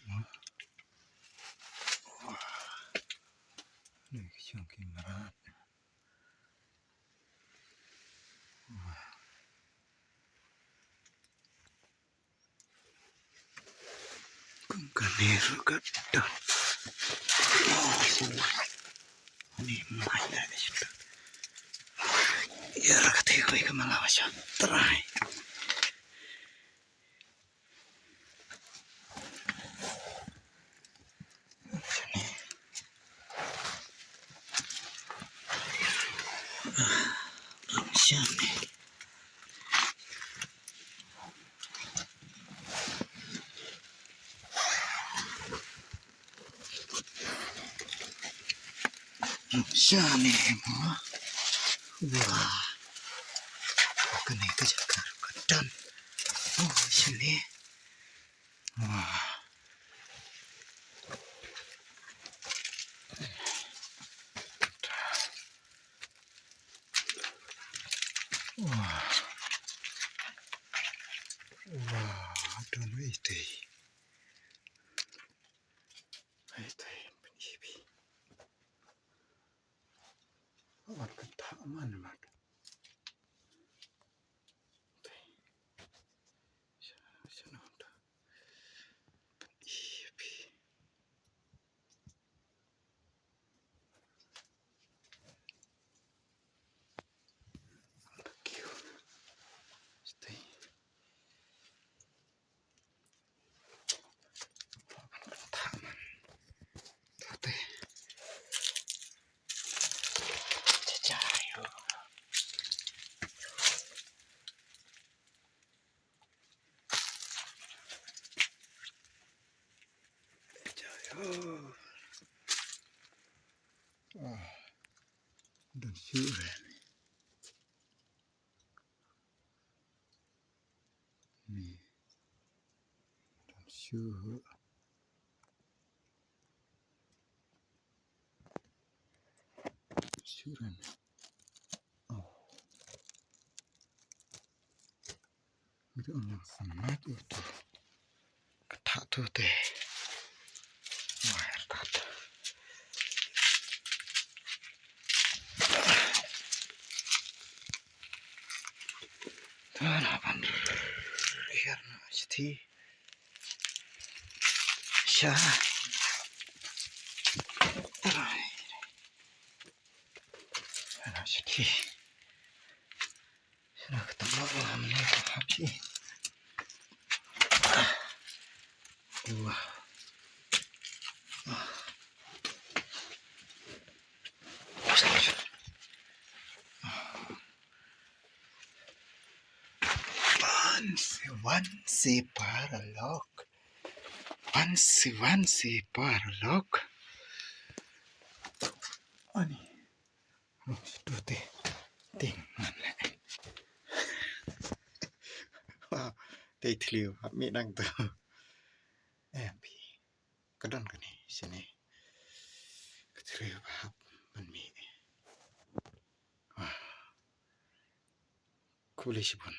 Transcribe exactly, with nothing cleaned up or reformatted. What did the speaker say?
Ni ka shong ki mrad. Kum kane ruh ka don. Ni mai da shi. Ïa ra ka te koi ka mala wa sha trai. Shane. Shane mo. Wah. Kane ka jaka ruh ka don. Oh, shane. Wah. Wah. Wah, don ïa itei. Itei, pyn-i phi. Wan kynthah man mat. Itei. Sha, sha nong ta. Pyn-i phi. Oh. Don shuh re. Ni. Don shuh. Shuh re. Oh. Ngi ong lang smat u tu. Ka thah tu te. Wah, ka thah. Tara ban riar na shiti. Sha. Tara. Ana shiti. Sha ka tama ba hamne ka hapsi. Wah. Wan se, wan se paralok. Wan se, wan se paralok. Ani. Ruh tu te. Ting man le. Wow. Te thliew hap mih dang tu. Em phi. Ka don kane shane. Ka three ba hap ban mih. Wah. Khublei shibun